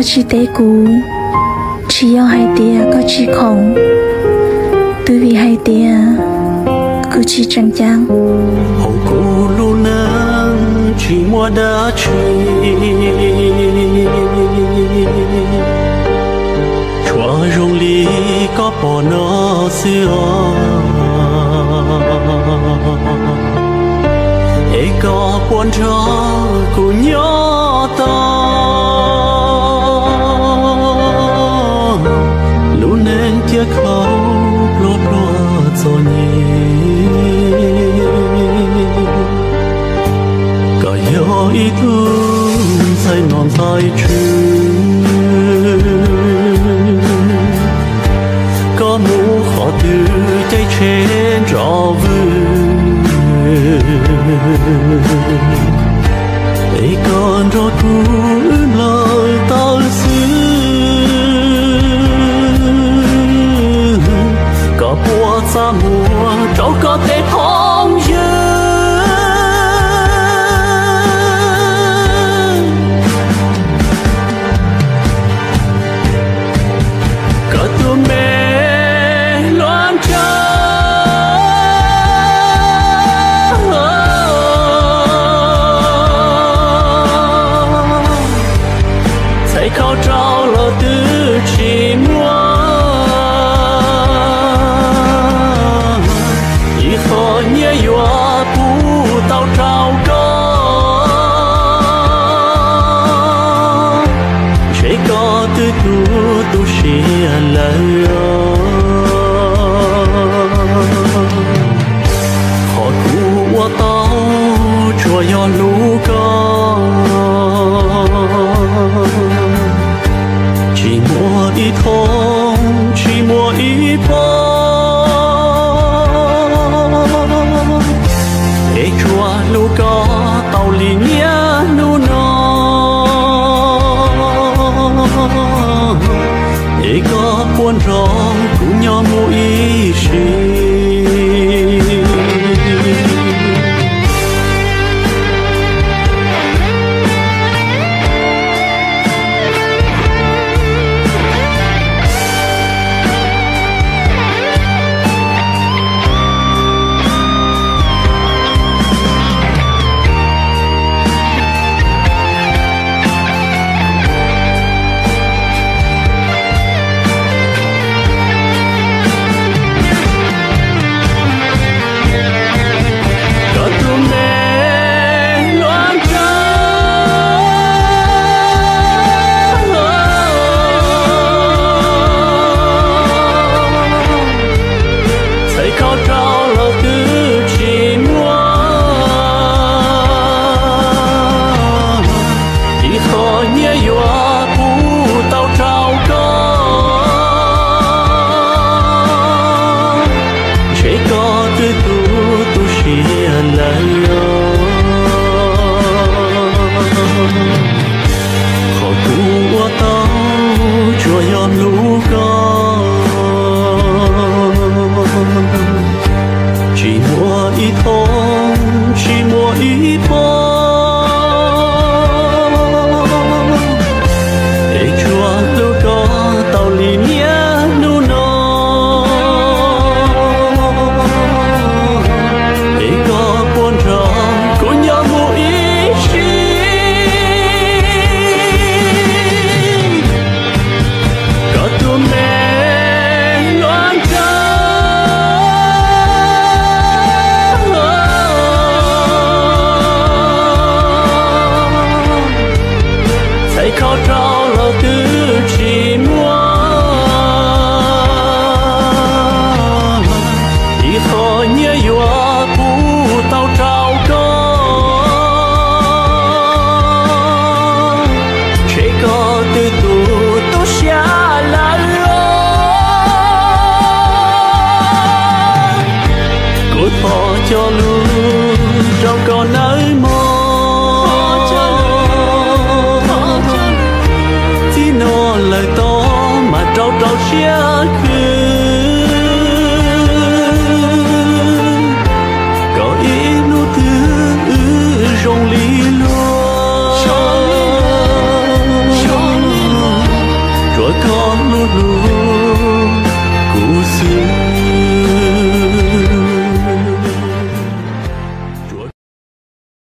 Koj tsis teb kuv, tsis yog hais tias koj tsis khoom, twb vim hais tias kuv tsis tseem ceeb. Hauv kuv lub neej tsis muaj dab tsi, tsuas zoo li koj pom no xwb os. Es koj puas nrog kuv nyob tau lub neej thiab khaub pluaj pluaj txom nyem? Koj yog ib tug ntxhais nom ntxhais tswv, koj mus qhov twg caij tsheb nrov vwg, es koj nrog kuv wb nplawg tawm xwb. Koj puas txaj muag rau koj tej phooj ywg? Koj tus me hluas nraug, txhais khau rau los twb tsis muaj, ib qho nyiaj yuav pub tau rau koj, ntshe koj twb tu tu siab lawm os. Qhov kuv ua tau tsuas yog hlub koj, tsis muaj ib thooj tsis muaj ib pob, es tsuas hlub koj tau li niaj hnub no. Es koj puas nrog kuv nyob mus ib sim? Koj tus me hluas nraug, txhais khau rau los twb tsis muaj, ib qho nyiaj yuav pub tau rau koj, ntshe koj twb tu tu siab lawm os. Qhov kuv ua tau tsuas yog hlub koj, tsis muaj ib thooj tsis muaj ib pob, es tsuas hlub koj tau li niaj hnub no. Es koj puas nrog kuv nyob mus ib sim? Koj tus me hluas nraug, txhais khau rau los twb tsis muaj, ib qho nyiaj yuav pub tau rau koj, ntshe koj twb tu tu siab lawm os. Kuv thov cog lus rau koj nawb mog, txij no lawm tod mas rau rau siab khwv, kom ib hnub twg wb zoo li luag. Lub